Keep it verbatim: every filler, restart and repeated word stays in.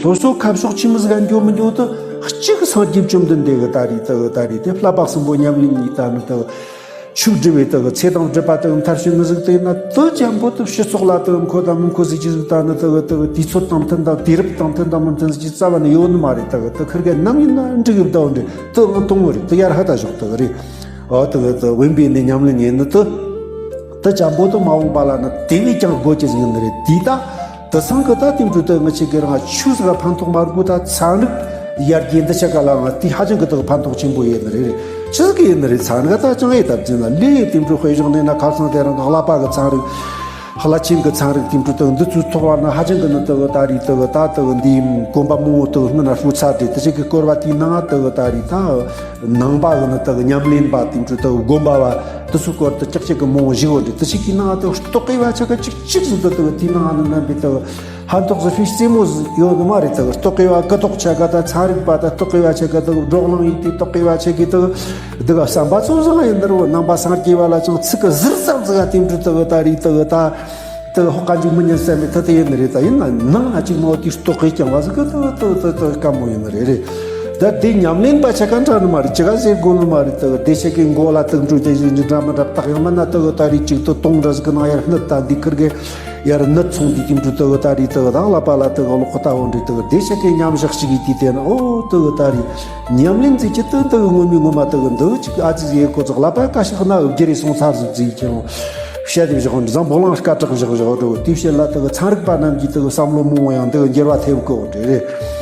སོ་སོ་ཁ་ཕྱོགས་ཆི་མོ་ཟིག་ག་འགྱོ་མི་འགྱོ་དུ་གཅིག་སངས་རྒྱས་བཅོམ་ལྡན་འདས་གི་ད་རེད་དུ་ད་རེད་དེ་བསླབ་པ་གསུམ་པོ་ཉམས་ལེན་གཉིས་ད་ནི་དུ་ཆོས་སྒྲུབ་པའི་དུ་ཚེ་དང་སྒྲུབ་པ་དུ་མཐར་ཕྱིན་ནི་ཟིག་དེ་ན་དུ་ཅན་པོ་དུ་སྤྱི་ཚོགས་ལ་དུ་མཁོ་དང་མི་མཁོ་ཟིག་ཅི་ཟིག་ད་ནི་དུ་དུ་དུས་ཚོད་དང་མཐུན་དང་དུས་རབས་དང་མཐུན་དང་མི་མཐུན་ཟིག་ཅི་རྩ་བ་ནི་ཡོད་ནི་མ་རེད། དུ་དུ་ཁིར་གེ་ནམ་ཡིན་ན་འགྲིག་གི་བདའ་འདྲི་དུ་ང་གཏོང་གི་རེད། དུ་ཡར་ཧ་ད་ཞོག་དུ་རེད། ཨོ་དུ་དུ་དབེན་པའི་ནི་ཉམས་ལེན་ཡིན་ནི་དུ། དུ་ཅན་པོ་དུ་མ་འོངས་པ་ལ་ནི་དེ་བས་ཀྱང་དགོས་ཀྱི་ཟིག་ཡིན་ནི་རེད། དེ་ད། དེ་སང་གི་ད་དེ་འཕྲོ་དེ་ང་ཆེ་གི་རང་ཆོས་ཟིག་ཕན་ཐོགས་མ་དགོས། ད་ཚན་རིག་ཡར་རྒྱས་འདི་ཆ་ག་ལའང་དེ་ཧ་ཅང་གི་དག་ཕན་ཐོགས་ཆེན་པོ་ཡིན་ནི་རེད། ཆི་ཟིག་ཡིན་ནི་རེད། ཚན་རིག་ད་ཅང་ཡེ་ད་བརྩིས་ན་ལས་དེ་འཕྲོ་དཔེ་བཞག་ནས་ན་ཁ་སང་དེ་རང་གི་བསླབ་པ་གི་ཚན་རིག་བླ་ཆེན་གི་ཚན་རིག་དེ་འཕྲོ་དག་འདི་ཚོའི་ཐོག་ལ་ན་ཧ་ཅང་གི་ནི་དག་ད་རེད། དག་ད་དག་འདི་གོམ་པ་མང་བོ་དག་སྔོན་ན་ཧྲུལ་ཚར་ཏེ་དེ་ཆེ་གི་སྐོར་བ་དེའི་ནང་དག་ད་རེད། ད་ནང་པ་གི་ནི་དག་ཉམས་ལེན་པ་དེ་འཕྲོ་དག་སྒོམ་པ་བ་དེ་ཚོའི་སྐོར་དུ་ཅག་ཅིག་གི་མང་བོ་ཞིག་ཡོད་རེད། དེ་ཆེ་གི་ནང་དག་རྟོག་གེ་བ་ཆ་ག་ཅིག་ཅིག་ཟིག་དུ་དག་དེའི་ནང་ནི་རྣམ་པའི་དག་ཕན་ཐོགས་ཟིག་ཧྲིལ་རྩེ་མོ་ཟིག་ཡོད་ནི་མ་རེད། དག་རྟོག་གེ་བ་ཀི་ཏོག་ཆ་ག་ད་ཚན་རིག་པ་ད་རྟོག་གེ་བ་ཆ་ག་དག་བགྲོ་གླེང་ཡིན་ཏེ་རྟོག་གེ་བ་ཆ་གི་དག་དག་བསམ་པ་ཚོ་བཟང་ཡིན་ནི་རེད། ནང་པ་སངས་རྒྱས་བ་ལ་ཅང་ཚིག་གི་ཟུར་ཙམ་ཟིག་ག་དེ་འཕྲོ་དག་ད་རེད། དག་ད་དག་ཧོ་ཀ་འཇིག་མི་ཉན་བསམ་པའི་ཐ་དེ་ཡིན་ནི་རེད། ད་ཡིན་ན་ནང་ང་ཅིག་མོ་དེ་རྟོག་གེ་རྐྱང་བ་ཟིག་གི་དག་དག་དག་དག་དཀའ་མོ་ཡིན་ནི་རེད། རེད། ད་དེ་ཉམས་ལེན་པ་ཆ་ག་འདྲ་ནི་མ་རེད། ཅི་ག་ཟེར་དགོས་ནི་མ་རེད། དག་དེ་ཆ་གི་མགོ་ལ་དག་འཕྲོ་དེ་བཞིན་གྱི་འདྲ་མི་འདྲ་བཏགས་ཡང་མིན་ན་དག་ད་རེད་ཅིག་དུ་གཏོང་འདྲ་ཟིག་གི་ནང་ཡར་སྣུད་ད་འདི་ཁིར་གེ་ཡར་ནི་ཚོང་འདི་དེ་འཕྲོ་དག་ད་རེད། དག་དང་ལ་པ་ལ་དག་ལོག་ལྟ་བོ་འདྲི་དག་དེ་ཤ་ཀའི་མཉམ་བཞག་ཅིག་ཡིན་དུས་དེ་ན་ཨོ་དག་ད་རེད། ཉམས་ལེན་ཟེར་གྱི་དག་དག་ངོ་མའི་ངོ་མ་དག་འདི་ཅིག་ཨ་ཙི་ཟེར་ཁོ་ཚོ་ལ་པ་ཀ་ཤག་ན་བསྒྱུར་རེ་སོང་ཚར་ཟིག་ཟིག་ཁྱེད་རང་བཤད་དེ་བཞག་འདི་ཚང་བོ་ལང་སྐད་གྲགས་བཞག་བཞག་འགྲོ། དེ་བཤད་ལ་དག་ཚན་རིག་པ་རྣམས་ཀྱིས་དག་བསམ་བློ་མང་བོ་ཡང་དག་འགྱུར་བ་ཐེབས་གོ་འདྲི་རེད།